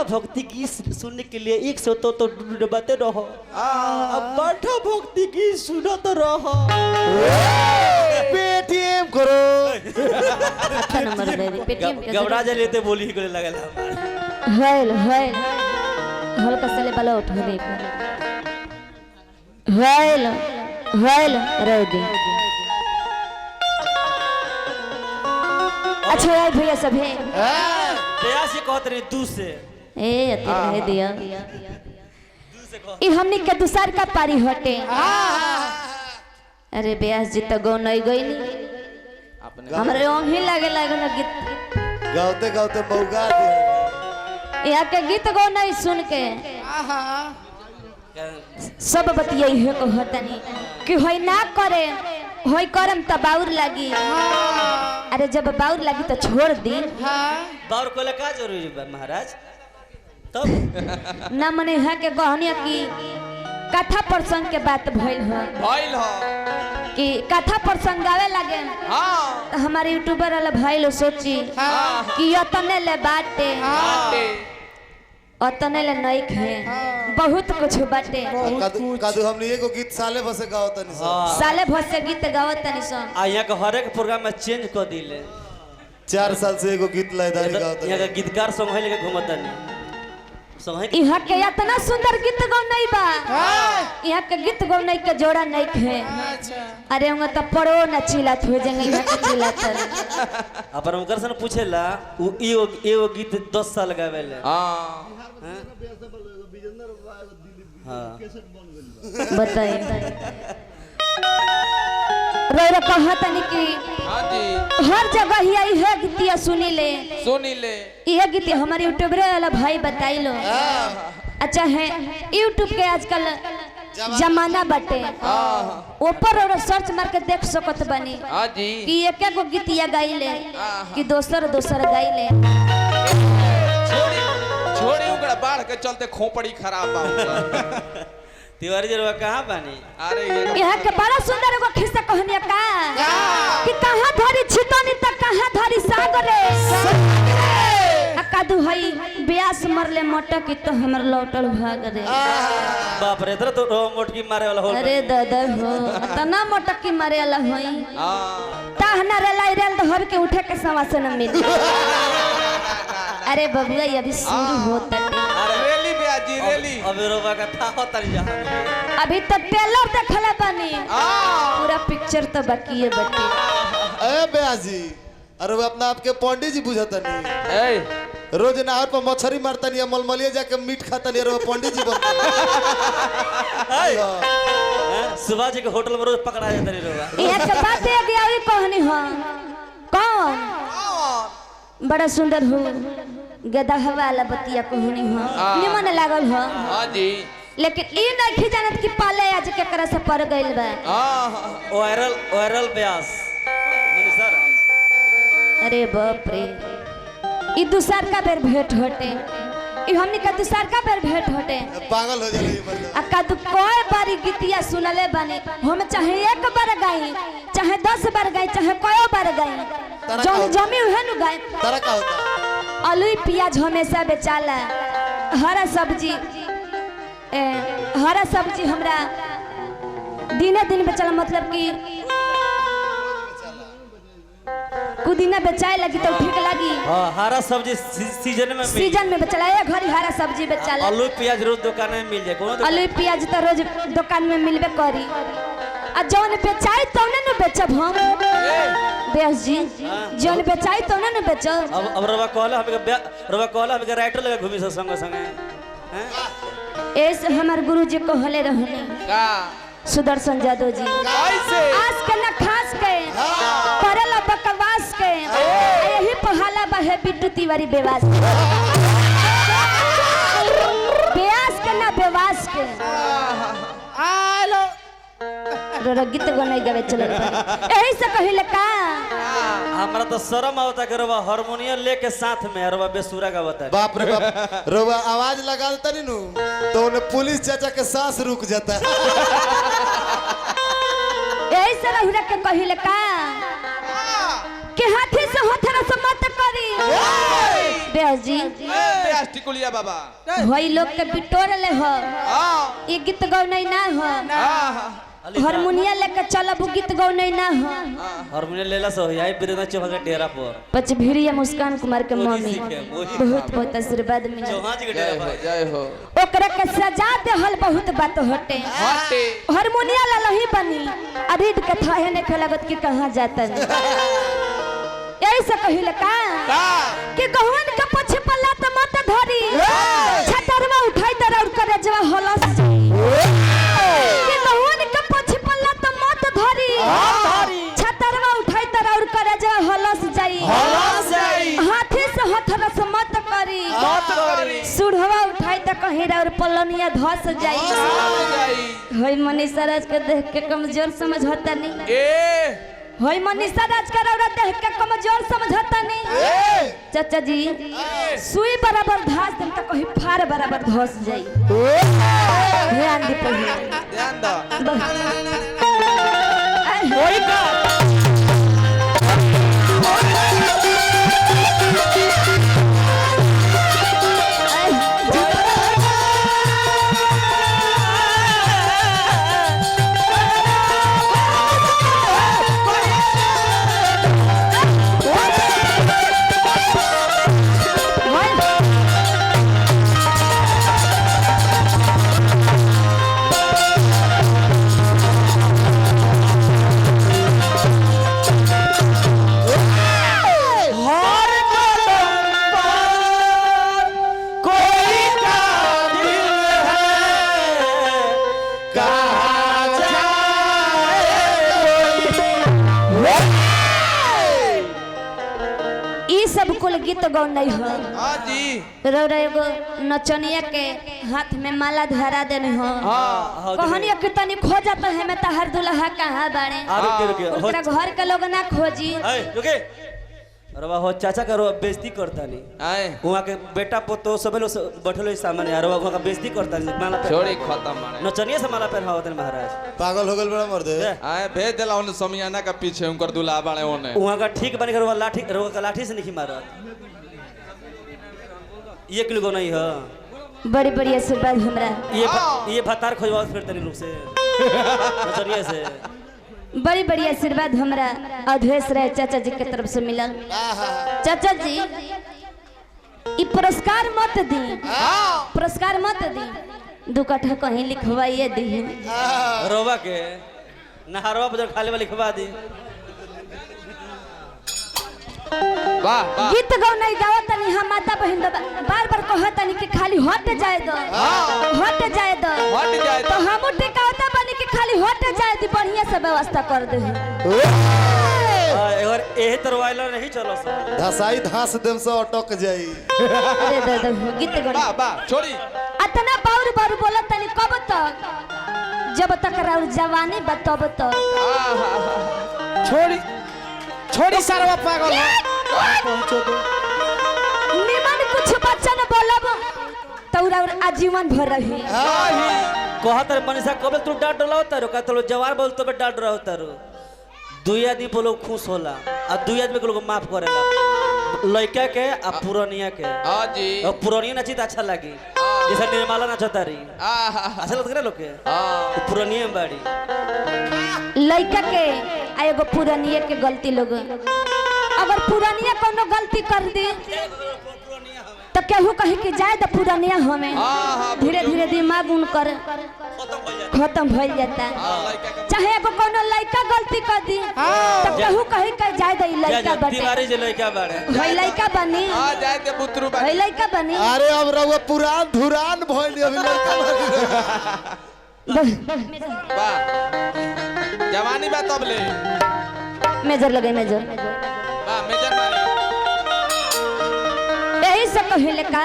भक्ति गीत सुनने के लिए 100 तो डुबाते रहो, अब बाठा भक्ति गीत सुनत रहो। पेटीएम करो। खाता नंबर दे दी पेटीएम के। घबरा जा लेते बोली ही करे लगल हमार। हेल हेल हल्का से ले बला उठ दे। हेल हेल रह दे। अच्छा यार भैया सब है। दया से कहत रही दू से। ए अति रह दिया। दू से कह। ई हमनी के दूसर का पारी हटे। अरे ब्यास जी तो गौ नहीं गई नी। हमरे ओंही लागे लागल गीत। गाते गाते मौगा दे। यहाँ के गीत गौ नहीं सुन के सब बतियाई है कहतनी कि होई ना करे होई करम त बाउर लागी। अरे जब बाउर लागी तो छोड़ दी। बाउर कोले का जरूरी बा महाराज? तब ना मने यहाँ के कहनिया कि कथा प्रसंग के बात भइल हो। भइल हो कि कथा प्रसंग गावे लागे। हाँ। तो हमारे यूट्यूबर वाला भाई लोग सोची कि अतने ले बाटे अतने ले नहीं खे बहुत कुछ बाटे। कादू हमने एगो गीत साले बसे गाओ तनी सा। साले भर से गीत गावत तनी सा। आ यहाँ के हर एक प्रोग्राम में चेंज कर दिले। 4 साल से एगो गीत लयदारी गाओ तनी। यहाँ के गीतकार संग लेके घूमत तनी। यहाँ के इतना सुंदर गीत गौ नहीं बा। यहाँ के गीत गौ नहीं के जोड़ा नहीं खे। अरे उंगा तो पड़ो न चिल्लात हो जाएंगे यहाँ के चिल्लात। अपन उनकर से पूछेला उ एगो गीत 10 साल गावेले। हां हां बताइए। रो रो कहतनी कि हां जी हर जगह ही आई है गीतिया सुनी ले सुनी ले। यह गीत हमारे यूट्यूबर वाला भाई बताई लो। अच्छा है यूट्यूब के आजकल जमाना बाटे। ऊपर और सर्च मार के देख सकत बनी जी कि एक एक गीतिया गाइले कि दोसर दोसर गाइले। छोड़ी छोड़ी ओकरा बाढ़ के चलते खोपड़ी खराब बा। तिवारी जी कहाँ बानी? अरे यहाँ के बड़ा सुंदर एगो खिस्सा कहनिया का कि कहाँ धरी छितनी त कहाँ धरी सागरे। कादू हई ब्यास मरले मटकी तो हमर लौटल भाग रे। बाप रे इधर तो मोटकी मारे वाला हो। अरे दादा हो तना मोटकी मारे वाला होई। ताहना रे लाई रेल धर के उठे के सवास न मिल। अरे बबुआ ये अभी शुरू होता। अरे रेली ब्याजी रेली। अभी रोबा का था होता नहीं जहां। अभी तो ट्रेलर देखला बनी। पूरा पिक्चर तो बाकी है बटी। ए ब्याजी अरे वो अपना आपके पंडित जी बुझाता नहीं। ए रोज नहर पर मछली मारता नहीं मलमलिया जाके मीट खाता नहीं। अरे पंडित जी बनता। सुबह जी के होटल में रोज पकड़ा जाता नहीं रोबा। यहाँ के बात है कि अभी कहनी हो कौन बड़ा सुंदर हो गदा वाला बतिया कहनी हो निमन लागल हो। हां जी लेकिन ई नहीं जानत कि पाले आज केकरा से पड़ गइल बा। वायरल वायरल ब्यास मनीषा। अरे बाप रे ई दूसर का बेर भेंट होते। ई हमनी का दूसर का बेर भेंट होते। पागल हो जाले ई। आ कादू कोई बारी गीतिया सुनले बानी हम चाहे एक बार गाई चाहे 10 बार गाई चाहे कयो बार गाई जौन जमी उहे नु गाई। तारा का होता आलू प्याज हमेशा बेचाला। हरा सब्जी हरा सब्जी हमरा दिने दिन बेचाला मतलब कि कुदिना बेचाए लगी तो ठीक लगी। हां हरा सब्जी सीजन में सीजन में बेचाला। एक घड़ी हरा सब्जी बेचाला। आलू प्याज रोज दुकान में मिल जाए। कोनो आलू प्याज तो रोज दुकान में मिलबे करी। आ जौन बेचाई तौने न बेचब हम ब्यास जी। जौन बेचाई तौने न बेचब। अब रवा कहला हमके रवा कहला हमके राइटर लगा घूमी से संग संग हैं। एस हमार गुरुजी कहले रहने का सुदर्शन यादव जी कैसे आज के न खास के करेला बकवास के यही पहाला बहे बिट्टू तिवारी बेवास बेवास के ना बेवास के आलो रोरा गीत गाने गावे चलत यही से कहिले का हमरा तो शर्म आवता के रवा हारमोनियम लेके साथ में रवा बेसुरा गावता। बाप रे बाप रवा आवाज लगा देता नहीं नु तो उन्हें पुलिस चाचा के सांस रुक जाता। यही यही से रहुरा के कहिले का कि हाथी से हथरा से मत कर। धरी। ब्यास जी ए टिकुलिया बाबा भाई लोग के बिटोर ले हो। हां ई गीत गौनई ना हो। हां हारमोनिया लेके चलब गीत गौनई ना हो। हारमोनियम लेला सो आई बिरना चौहान के डेरा पर पचभिड़िया मुस्कान कुमार के वही मम्मी सीखे, वही बहुत बहुत आशीर्वाद मिला। चौहान जी के जय डेरा हो पर जय हो। ओकरा के सजा देहल बहुत बात होते। हटे हारमोनिया ला लही बनी अरीद कथा है ने लगत कि कहाँ जाता है। यही से कहिल का का कि गहुवन के पछे पल्ला त मत धरी छतरवा उठाई तर और करजवा हलस कि गहुवन के पछे पल्ला त मत धरी छतरवा उठाई तर और करजवा हलस जाई हलस जाई। हाथी से हथरस मत करी मत करी सुढ़वा उठाई त कहीं और पलनिया धस जाई। जाई होई मनीषा राज के देख के कमजोर समझता नहीं। ए होई मनीषा राज के रौरा देख के कमजोर समझता नहीं। चाचा जी सुई बराबर धास देम त कहीं फार बराबर धस जाई। ध्यान दी पहिले ध्यान दो। वही का हर कदम पर कोई कातिल है कहाँ जाए कोई। ई सब कुल गीत गौ नहीं हो। हां जी रौरा एगो नचनिया के हाथ में माला धरा देने हो। हां कहनी कि तनी खो जाता है मैं तहर दुल्हा कहाँ बाड़े। आ रुके रुके हो ओकरा घर के लोग ना खोजी। ए रुके अरे हो चाचा का रो बेइज्जती करता नहीं। आए वहाँ के बेटा पोतो सब लोग बैठल है सामने यार वहाँ का बेइज्जती करता नहीं माला पहन- छोड़ी खत्म मारे नचनिया से माला पहनावत है महाराज। पागल हो गल बड़ा मर्द। आए भेज देला उन समियाना का पीछे उनकर दुल्हा बाड़े ओने। वहाँ का ठीक बन कर लाठी रोगा का लाठी से नहीं मारत। ये किलो नहीं है। बड़ी बड़ी आशीर्वाद हमरा ये भतार खोजवाओ फिर तनी लोग से नचनिया से। बड़ी बड़ी आशीर्वाद हमरा अधेश रहे चाचा जी के तरफ से मिलल। चाचा जी ई पुरस्कार मत दी, पुरस्कार मत दी, दू कट्ठा कहीं लिखवाइए दी। रोवा के नहरवा पर खाले वाली लिखवा दी। वाह वाह गीत गौ नहीं गावत तनी हम माता बहन बार बार कहत तनी कि खाली हट जाए दो, हट जाए दो, हट जाए दो। तो हम टिकावता बनी कि खाली हट जाए दी, बढ़िया से व्यवस्था कर दे। अगर एही तरवाइला नहीं चलो सर धसाई धास देम से अटक जाई। अरे दादा गीत गौ वाह वाह छोड़ी अतना बाउर बाउर बोलत तनी कब तक, जब तक राउर जवानी बा तब तक। छोड़ी छोड़ी सारा पागल हो पहुंचो दो। निमन कुछ बच्चन बोलब तो राउर आजीवन भर रही। कहत रे मनीषा कबे तू डांट डलाओ तारो का तो जवार बोल तो डांट रहो तारो। दुई आदमी पर लोग खुश होला आ दुई आदमी के लोग माफ करेला, लड़का के आ पुरनिया के। हां जी और पुरनिया नाची तो अच्छा लगी, जैसे निर्मला नाचता रही अच्छा लगता लोग के। हां पुरनिया में बाड़ी लड़का के आ एगो पुरनिया के गलती लोग, अगर पुरनिया कोनो गलती कर दी तो केहू कहे कि जाए तो पुरनिया हमें। धीरे धीरे दिमाग उनकर खत्म हो जाता। चाहे एगो कोनो लड़का गलती कर दी तो केहू कहे कि जाए तो लड़का बटे, दीवारी जे लड़का बाड़े हई लड़का बनी, हां जाए ते बुतरू हई लड़का बनी। अरे अब रहुआ पुरान धुरान भइल अभी लड़का वाह जवानी बा तब ले मेजर लगे मेजर वाह मेजर मारी। यही सब कहिले का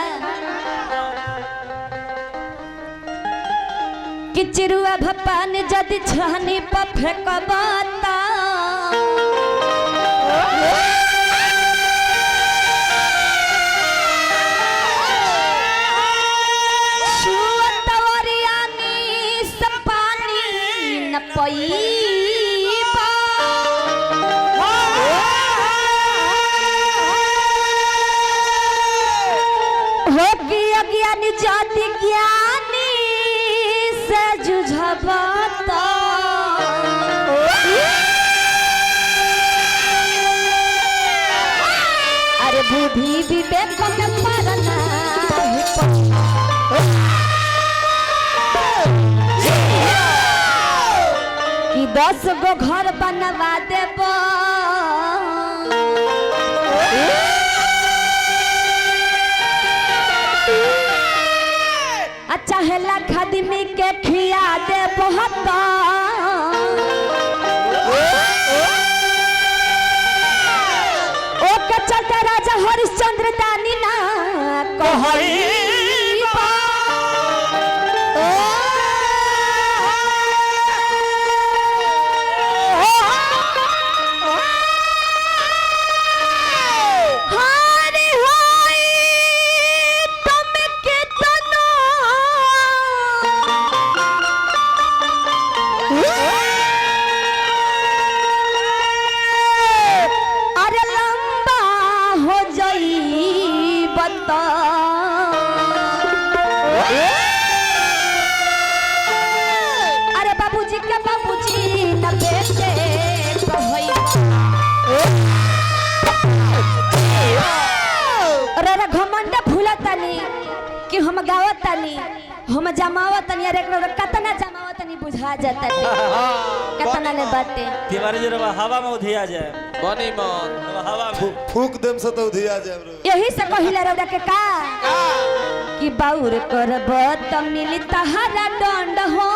कि चिरुआ भपान जदि छानी पर फेंकबता छुअतवरियानी से पानी न पईबा। विवेक में परना कि 10 गो घर बनवा देब। अच्छा है लाख आदमी के खिया दे बहुत। ओके चलते राजा हरिश्चंद्र दानी ना कहई। हारे हाय तुम कितना अरे लंबा हो जाई बता। अरे बाबूजी के बाबूजी न बेटे कहई। अरे अरे घमंड भूलतानी कि हम गावतानी हम जमावतानी। अरे एकरा कतना जमावतानी बुझा जाता कतना ले बाटे। तिवारी जी रवा हवा में उधिया जाए बनी मन हवा में फूक देम से तो उधिया जाए रो। यही से कहिला रौरा के का कि बाउर करब त मिली तहारा दंड हो।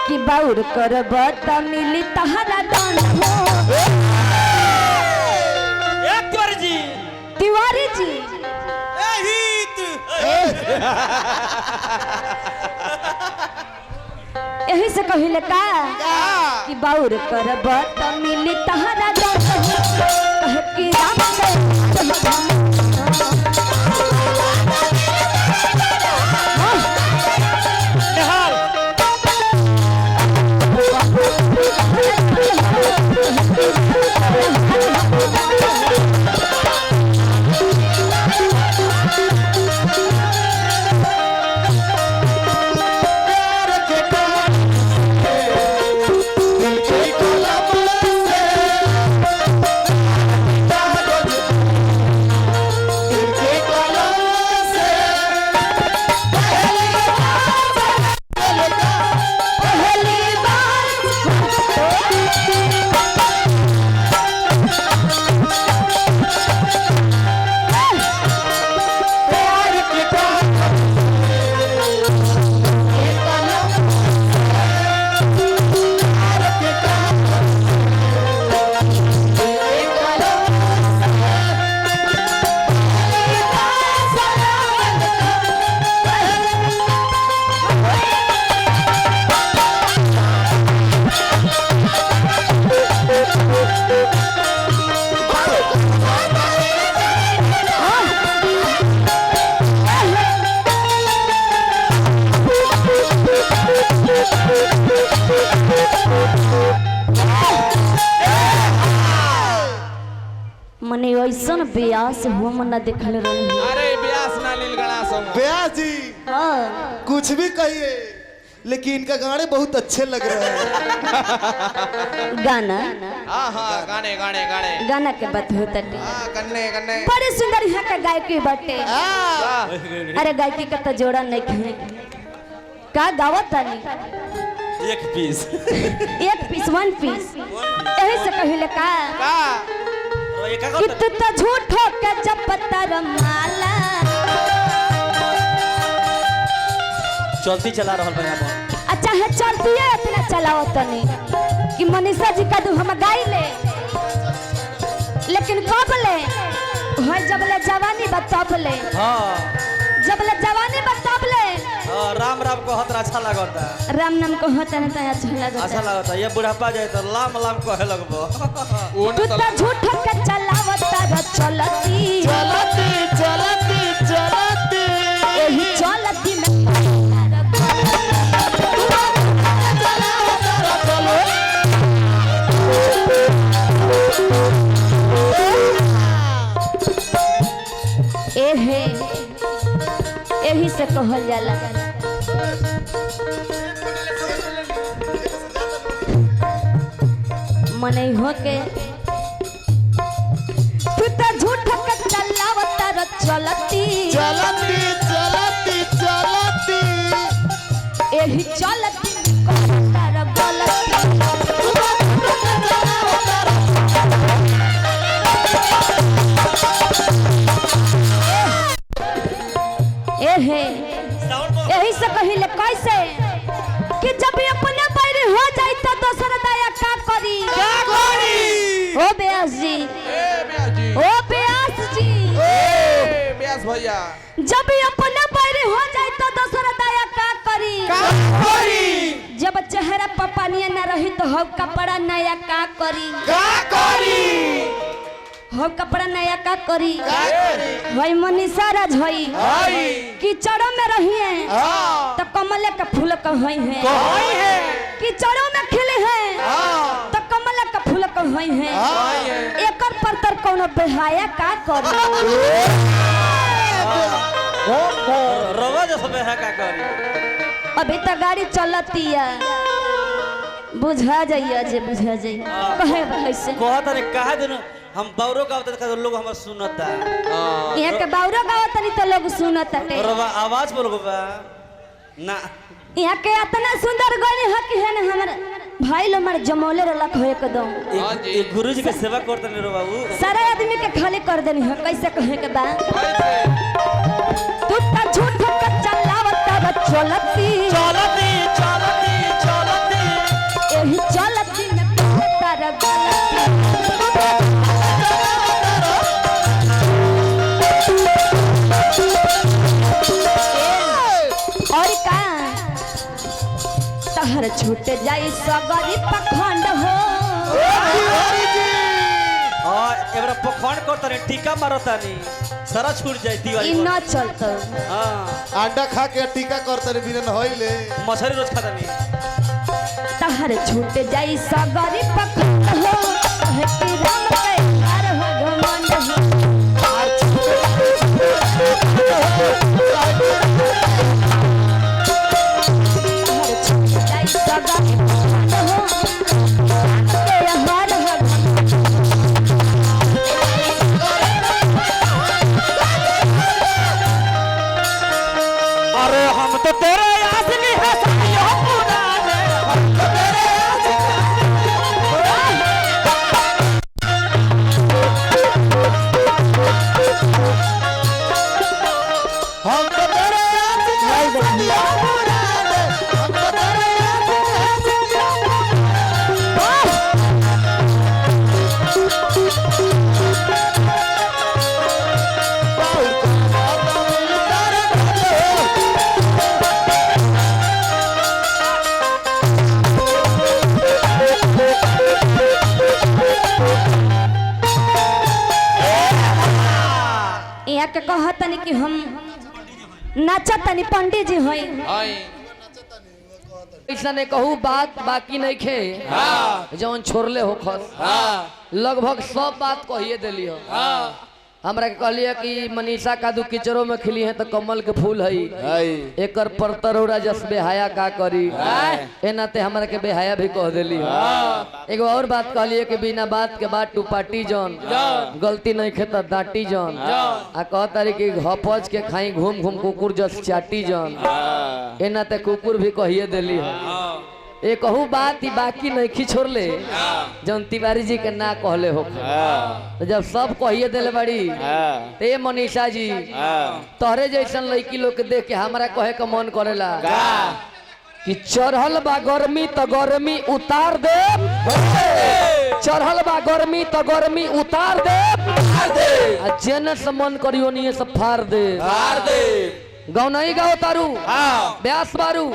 कि बाउर करब त मिली तहारा दंड हो। एक तिवारी जी तिवारी जी यही से कहिले का कि बाउर करब त मिली तहारा दंड हो। कह कि राम के निहाल प्यार के काट से, दिल के कलम से, कागज दिल के कलम से, पहली बार प्यार के काट के कलम से, प्यार के काट दिल के कलम मने ऐसन ब्यास हम न देखल रही। अरे ब्यास ना लील गणा सो ब्यास जी हाँ कुछ भी कहिए लेकिन इनका गाने बहुत अच्छे लग रहे हैं। गाना हाँ हाँ गाने गाने गाने गाना के बात होता है। हाँ गन्ने गन्ने बड़े सुंदर यहाँ का गायकी बाटे। अरे गायकी का तो जोड़ा नहीं खे का गावत तानी एक पीस एक पीस वन पीस। यही से कहिले का का ये का कि तू तो झूठो के जपता रमाला। चलती चला रहल बा यहाँ पर। अच्छा है चलती है इतना चलाओ तनी कि मनीषा जी का दू हम गाई ले लेकिन कब ले होय जब ले जवानी बतब ले हाँ जब ले जवानी बतब ले। हाँ, राम राम कहत अच्छा लगता राम नाम को होता नहीं तो अच्छा लगता। अच्छा लगता ये बुढ़ापा जाए तो लाम लाम कहे लगबो। वो तू तो झूठ के चलावता र चलती चलती चलती चलती यही चलती में एहे एही से कहल जाला मने होके तू तो झूठ के चलावता र चलती चलती चलती चलती एही चलती में करता र गलती। एहे यही से कहिले कैसे कि जब अपने पैर हो जाई तो दोसर दया का करी? ओ व्यास जी, ए व्यास जी, ओ व्यास जी, ए व्यास भैया, जब अपने पैर हो जाई तो दोसर दया का करी? करी। जब चेहरा पर पानी न रही तो हव कपड़ा नया का करी? का करी? हव कपड़ा नया का करी? का करी? हई मनीषा राज हई आई कीचड़ों में रही है हाँ तो कमल के फूल कहई है। कही है। कीचड़ों में खिले हैं हाँ तो कमल के फूल कहई है। हाँ एकर पर तर कोनो बेहाया का करी? रवा जैसे बेहा का करी? अभी तो गाड़ी चलती है, बुझा जाइए जे बुझा जाइए कहे कैसे कहत रे काहे दिन हम बौरो गावत त लोग हमर सुनता। यहाँ के बाउरो गावत नहीं तो लोग सुनत हटे। रवा आवाज बोल बा ना। यहाँ के इतना सुंदर गली हक है ना, हमर भाई लोग हमार जमौले रहलक हो एकदम। हाँ जी। एक गुरु जी के सेवा करते नहीं रो बाबू। सारे आदमी के खाली कर देनी है। कैसे कहे के बा कैसे? तू तो झूठ के चलावत बा चलती चलती चलती चलती एही चलती में तारा गलती। और का तहर छूट जाई सगरी पखंड हो। हां एबरा पखंड करता नहीं, टीका मारता नहीं, सारा छूट जाए ई दिवाली। न चलतो। हां अंडा खा के टीका करते रे बिना होइले। मछली रोज खाता नहीं। तहर छूट जाई सगरी पखंड हो, कहे कि राम के हार हो घमंड हो। तहर छूट जाई सगरी पखंड हो, के हार हो घमंड। अरे हम तो तेरे आदमी है सदियों पुराने, हम तो तेरे हम तो तेरे आशिक हैं सदियों पुराने, हम तो तेरे आशिक हैं सदियों पुराने। यहाँ के कहतनी कि हम नाचतनी पंडित जी हई। आई ऐसा नहीं कहू बात बाकी नहीं खे जौन छोड़ले हो खस। लगभग सब बात कहिए दिली हो। हमरा के कहलिए कि मनीषा कादू कीचड़ो में खिली है तो कमल के फूल है, एकर परतरोड़ा जस बेहाया का करी, एना ते हमरा के बेहाया भी कह देली हो। एगो और बात कहलिए कि बिना बात के बात टू पार्टी जौन गलती नहीं खेता दाटी जौन, आ कहतारी कि हपच के खाई घूम घूम कुकुर जस चाटी जौन, एना ते कुकुर भी कहिए देली हो। एक कहू बात ही बाकी नहीं छोड़ले जौन तिवारी जी के ना कहले हो। तो जब सब कहिए दिले बड़ी ते मनीषा जी तोहरे जैसन लड़की लोग के देख के हमरा कहे के मन करेला कि चढ़ल बा गर्मी तो गर्मी उतार दे, चढ़ल बा गर्मी तो गर्मी उतार दे, आ जेने से मन करियो नहीं से फाड़ दे। गाँव नहीं गाओ तारू ब्यास बारू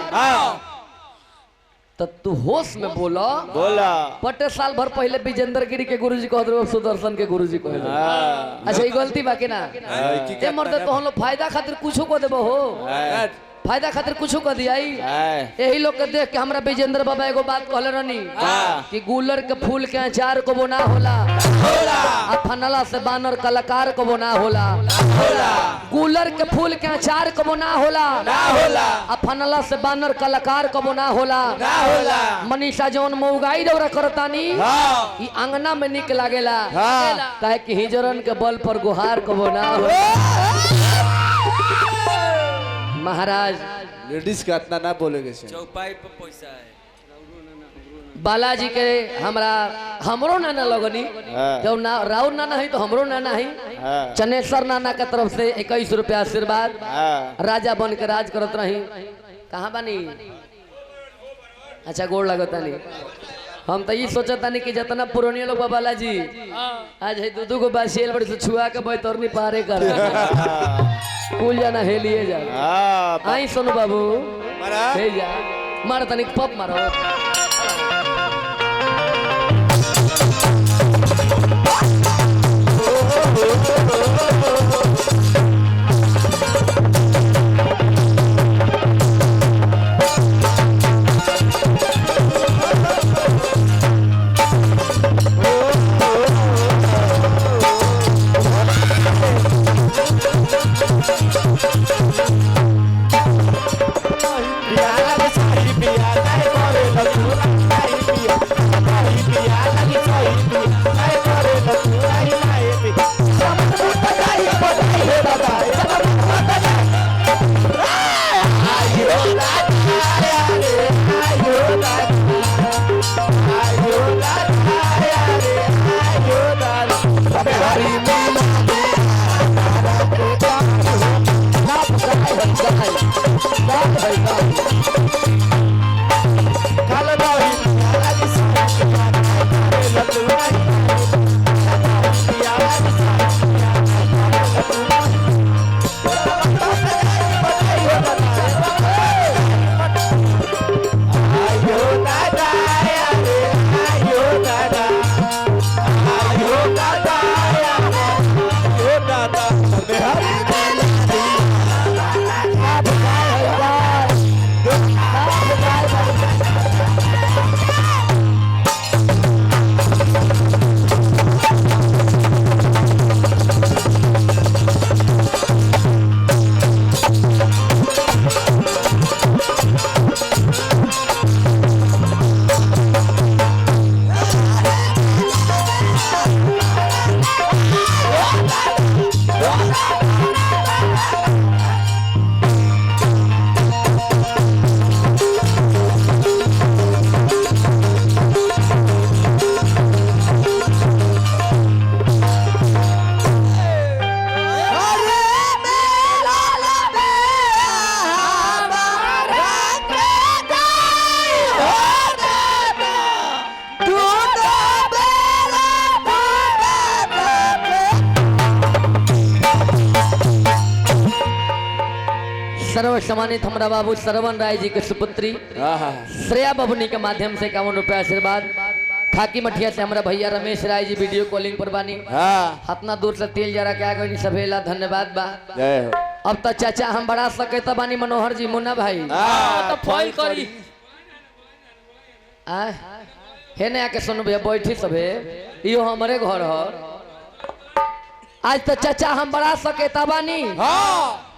तो तू होश में बोला बोला। पटे साल भर पहले विजेंद्र गिरी के गुरुजी कह रहे, सुदर्शन के गुरुजी कह रहे। अच्छा ये गलती बाकी ना ए मर्द तो हम लोग फायदा खातिर कुछो को देबो हो। फायदा खातिर कुछ कर दिया यही लोग के देख के हमरा विजेंद्र बाबा एगो बात कहले रहनी कि गुलर के फूल के अचार को ना होला, आ फनला से बानर कलाकार को ना होला। गुलर के फूल के अचार को ना होला, आ फनला से बानर कलाकार को ना होला। मनीषा जौन मौगाई दौरा करतानी ई अंगना में निक लागेला, काहे कि हिजरन के बल पर गुहार को ना होला। महाराज लेडीज का इतना ना बोलेगे से। चौपाई पर पैसा है। बालाजी के हमरा हमरो नाना लगनी, जब ना राउर नाना है तो हमरो नाना है। चनेश्वर नाना के तरफ से 21 रुपया आशीर्वाद। राजा बन के राज करत रही। कहाँ बानी? अच्छा गोड़ लगतानी। हम तो ये सोचतानी कि जितना पुरानी लोग बा बालाजी आज है दू गो बासियल बड़ी से छुआ के बैतरनी पारे कर कुल जाना हेलिए जा। आई सोनू बाबू हे जा मार तनिक पप मारो। सर्वसम्मानित हमारा बाबू श्रवण राय जी के सुपुत्री श्रेया बबुनी के माध्यम से 51 रुपया आशीर्वाद। खाकी मठिया से हमारा भैया रमेश राय जी वीडियो कॉलिंग पर बानी। इतना दूर से तेल जरा के आ गई सभेला धन्यवाद बा। अब तो चाचा हम बढ़ा सके तो बानी मनोहर जी मुन्ना भाई तो फाइल करी आ हे ने आके सुन भैया बैठी सभे यो हमारे घर ह। आज तो चाचा हम बढ़ा सके बानी।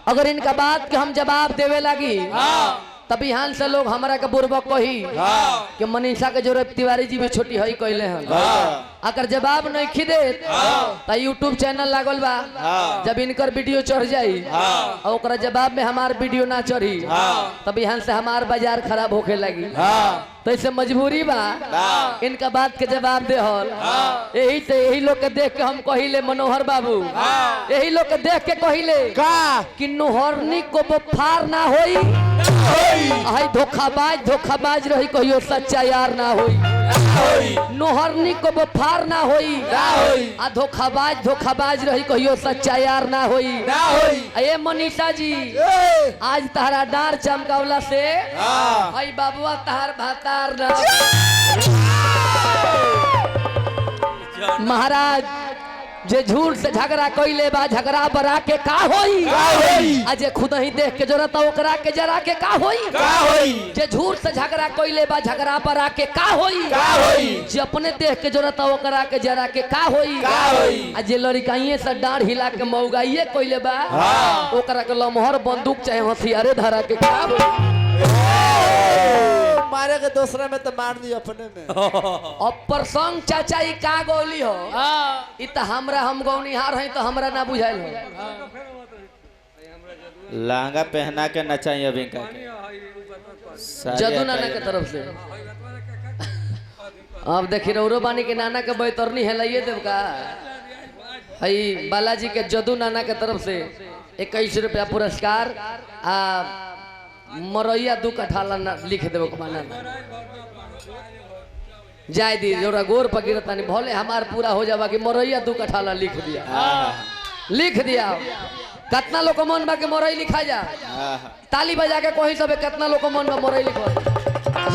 अगर इनका बात के हम जवाब देवे लगी तब यहाँ से लोग हमारा के बुरबक कही कि मनीषा के जोरे तिवारी जी भी छोटी हई कहले हैं। अगर जवाब नहीं खिदे तो यूट्यूब चैनल लागल बा, जब इनकर वीडियो चढ़ जाई और ओकरा जवाब में हमार वीडियो ना चढ़ी तब यहाँ से हमार बाजार खराब होखे लगी। तो ऐसे मजबूरी बा इनका बात के जवाब दे। यही से यही लोग के देख के हम कहिले मनोहर बाबू, यही लोग के देख के कहिले कि नोहरनी को बुखार ना होई, आई धोखाबाज धोखाबाज रही कहियो सच्चा यार ना होई। नोहरनी को बुखार ना होई आ धोखाबाज धोखाबाज रही कहियो सच्चा यार ना होई। ए मनीषा जी आज तहरा डार चमकावला से आई बाबुआ तहार भातार ना। महाराज जे झूठ से झगड़ा कइले बा झगड़ा बरा के का होई? का होई? आ जे खुद ही देख के जरता ओकरा के जरा के का होई? का होई? जे झूठ से झगड़ा कइले बा झगड़ा बरा के का होई? का होई? जे अपने देख के जरता ओकरा के जरा के का होई? का होई? आ जे लड़काइए से डाढ़ हिला के मौगाइए कइले बा ओकरा के लमहर बंदूक चाहे हथियारे धरा के का होई? मारे के दूसरे में तो मार दी अपने में। अब प्रसंग चाचा ई का गौली हो? ई त हमरा हम गौनिहार हई तो हमरा ना बुझाइल हो। लहंगा पहना के नचाई अभी का के। जदू नाना के तरफ से अब देखी रौरो बानी के नाना के बैतरनी हेलाइए देव का हई बालाजी के जदू नाना के तरफ से 21 रुपया पुरस्कार आ मरैया 2 कट्ठा ला लिख देव नाना जाय दी जोरा गोर पर गिरतानी भले हमार पूरा हो जावा कि मरैया 2 कट्ठा ला लिख दिया लिख दिया। कितना लोग मन बा के मरई लिखा जा? ताली बजा के कहीं सब कितना लोग मन बा मरई लिखो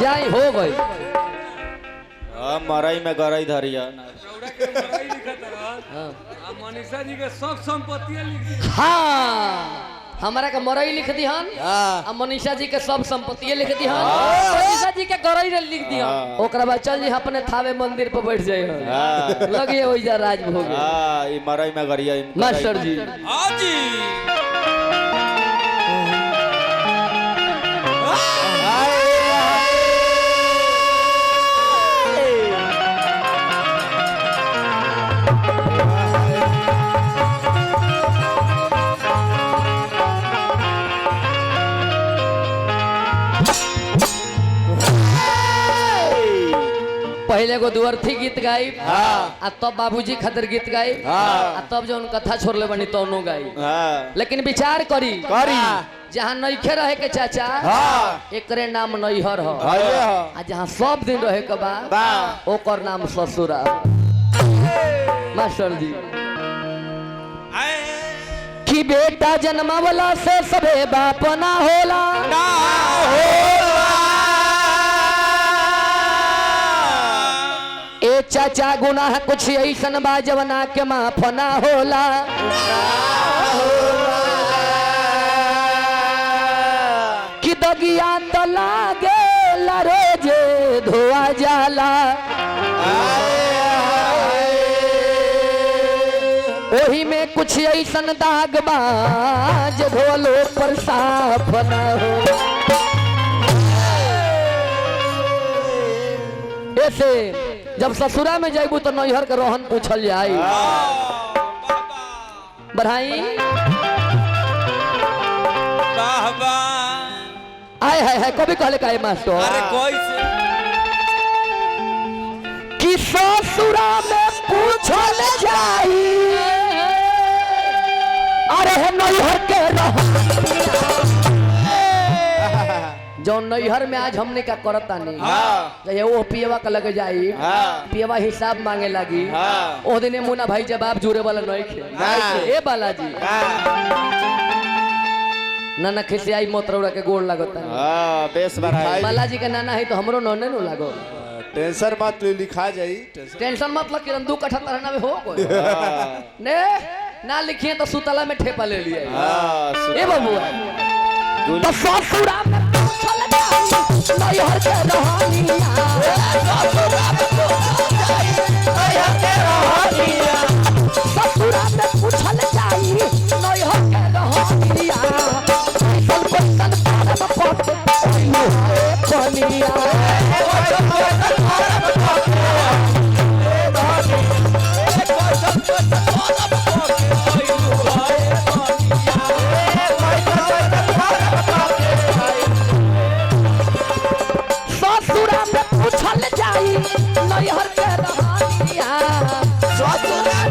जाई हो गई। हाँ मरई में गरई धरिया। मनीषा जी के सब संपत्ति लिख दी। हाँ हमारा के मरई लिख दिहन आ मनीषा जी के सब संपत्ति लिख दिहन, मनीषा जी के गरई रे लिख दिहन। ओकरा बाद चल जी अपने थावे मंदिर पर बैठ जाई लगे हो जा राजभोग। हाँ ई मरई में गरिया मास्टर जी। हाँ जी। पहले एगो दुअर्थी गीत गाई आ तब बाबूजी खातिर गीत गाई आ तब जौन कथा छोड़ले बनी तौनो गाई। लेकिन विचार करी करी जहाँ नईखे रहे के चाचा एकरे नाम नैहर हो आ जहाँ सब दिन रहे के बा ओकर नाम ससुरा। मास्टर जी कि बेटा जन्मावला से सबे बाप ना होला ना होला। ए चाचा गुनाह कुछ ऐसन बा जवना के माफ ना होला। कि दगिया त लागेला रोजे धोआ जाला ओही में कुछ ऐसन दाग बा जे धोलो पर साफ ना हो। ऐसे जब ससुरा में जाइबू तो नैहर के रोहन पूछल जाई। बढ़ाई आय हाय हाय कभी कहले का मास्टर? अरे कैसे कि ससुरा में पूछल जाई अरे नैहर के रोहन जो नैहर में आज हमने का करता नहीं जब वो पियवा का लगे जाई पियवा हिसाब मांगे लगी ओ दिने मुन्ना भाई जवाब जुड़े वाला नहीं खे। ए बालाजी नाना खिसियाई मत रौरा के गोड़ लगता। बेस बढ़ाई बालाजी के नाना है तो हमरो नने नो लागो। टेंशन मत लिखा जाई टेंशन मत ल किरण 2 कट्ठा तरहना में हो गई ने ना लिखिए तो सुतला में ठेपा ले लिया। ए बाबूआ तो ससुरा में पूछल जाई नैहर के रहनिया ससुरा में पूछल जाई नैहर के रहनिया ससुरा में पूछल जाई नैहर के रहनिया कैसन कैसन पारब पट कनिया ससुरा में पूछल जाई नैहर के रहनिया ससुरा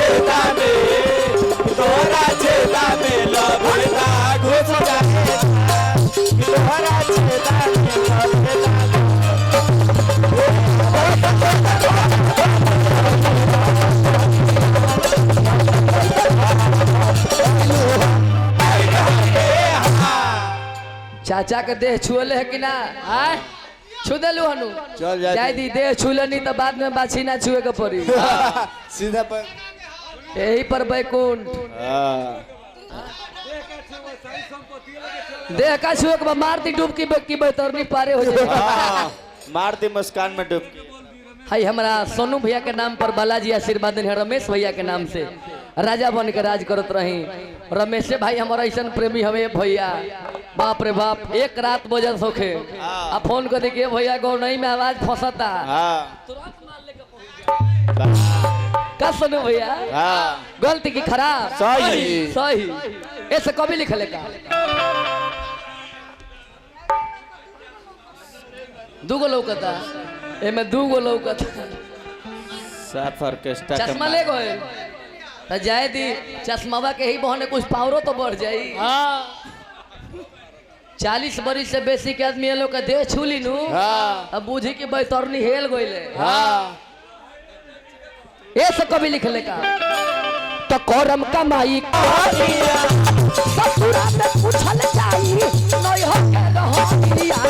छेदा में, तोरा छेदा में लभेदा घुस जाएगा। तोरा छेदा में लभेदा। चाचा के देह छुअले है कि ना? आय छू देलू हनु। चल जाए। जाय दी, देह छुले नहीं तो बाद में बाछी ना छुए के पड़ी। सीधा पर यही पर बैकुंठ। देह का छुए के मार दी डुबकी बक्की बैतरनी पारे हो जाए। मार दी मुस्कान में डुबकी। हाय हमरा सोनू भैया के नाम पर बालाजी आशीर्वाद देने, रमेश भैया के नाम से राजा बन के राज करत रही। रमेश भाई हमारा ऐसा प्रेमी हमें भैया, बाप रे बाप, एक रात बजल सोखे आ फोन कर दे भैया गौनई में आवाज फंसता। का सोनू भैया गलती की खराब सही सही ऐसे कभी लिखले का दूगो लौकता, एमे दूगो लौकता। साफ ऑर्केस्ट्रा चश्मा ले गए तो जाए दी, चश्मावा के ही बहने कुछ पावरो तो बढ़ जाई। 40 बरिस से बेसी के आदमी लोग के देह छूली नू, अब बूझी कि बैतरनी हेल गइले। ऐसे कभी लिखले का तो करम कमाई ससुरा में पूछल जाई नैहर के रहनिया,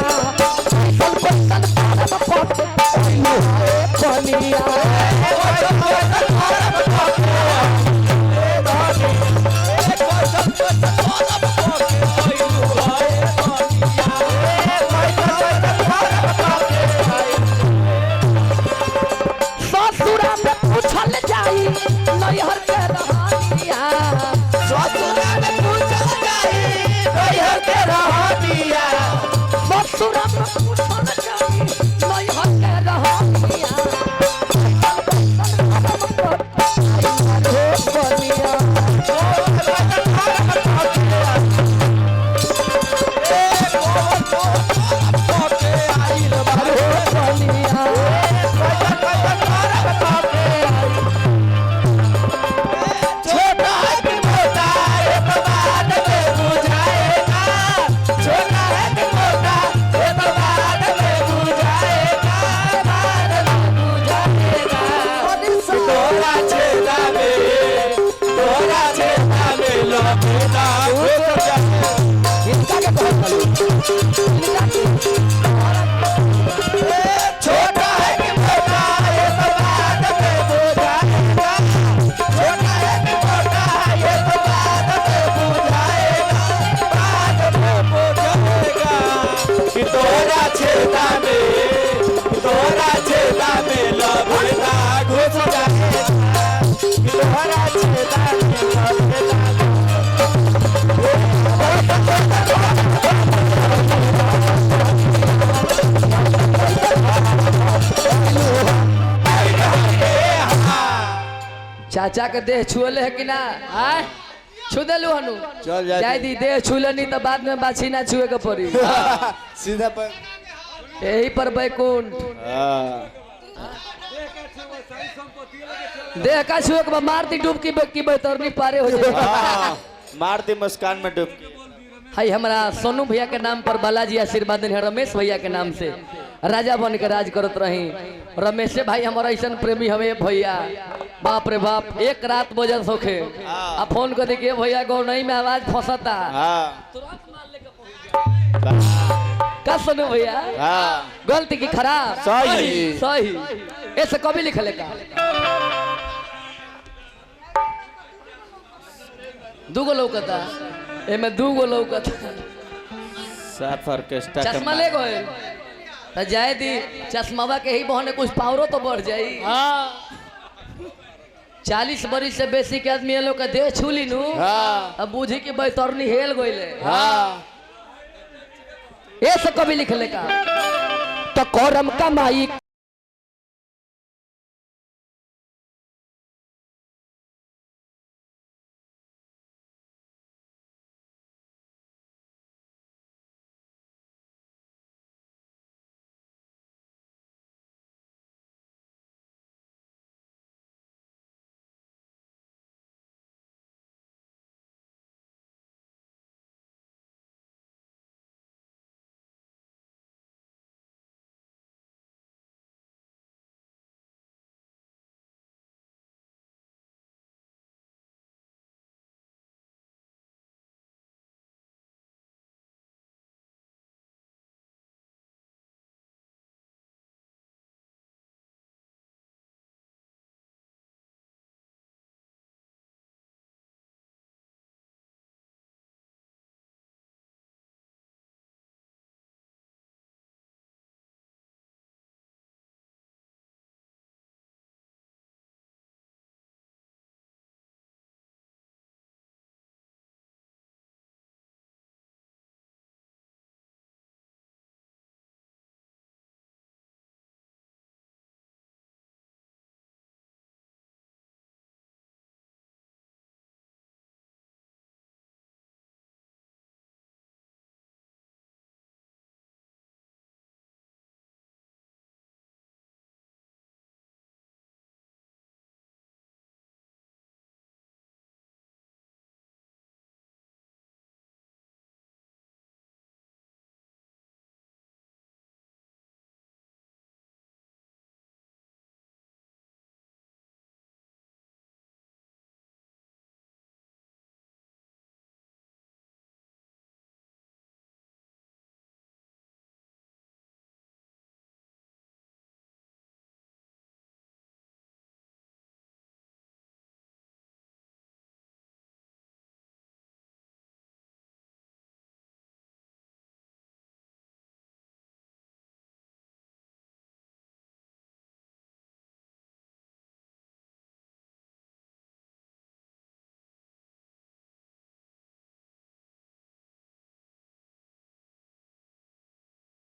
कैसन कैसन करम कके कनिया। ससुरा में पूछल जाई नैहर के रहनिया, ससुरा में पूछल जाई नैहर के रहनिया, ससुरा में पूछल जाई नैहर के रहनिया, छोटा है कि मोटा ये तो बाद में बुझाएगा, छोटा है कि मोटा ये तो बाद में बुझाएगा, बाद में बुझाएगा। तोरा छेदा में, तोरा छेदा में लपेटा घुस जाएगा। छोटा है कि मोटा ये तो बाद में बुझाएगा, छोटा है कि मोटा ये तो बाद में बुझाएगा, बाद में बुझाएगा। कि तोरा छेदा में, तोरा छेदा में लपेटा घुस जाएगा, कि तोरा छेदा में लपेटा। चाचा के देह छुअले है कि ना? आय छू देलू हनु। चल जाए। जाय दी, देह छुले नहीं तो बाद में बाछी ना छुए के पड़ी। सीधा पर यही पर बैकुंठ। देह का छुए के मार दी डुबकी बक्की बैतरनी पारे हो जाए। मार दी मुस्कान में डुबकी। हाय हमरा सोनू भैया के नाम पर बालाजी आशीर्वाद देने, रमेश भैया के नाम से राजा बन के राज करत रही। रमेश भाई हमारा ऐसा प्रेमी हमें भैया, बाप रे बाप, एक रात बजल सोखे आ फोन कर दे भैया गौनई में आवाज फंसता। का सोनू भैया गलती की खराब सही सही ऐसे कभी लिखले का दूगो लौकता, एमे दूगो लौकता। साफ ऑर्केस्ट्रा चश्मा ले गए तो जाए दी, चश्मावा के ही बहने कुछ पावरो तो बढ़ जाई। 40 बरिस से बेसी के आदमी लोग के देह छूली नू, अब बूझी कि बैतरनी हेल गइले। ऐसे कभी लिखले का तो करम कमाई।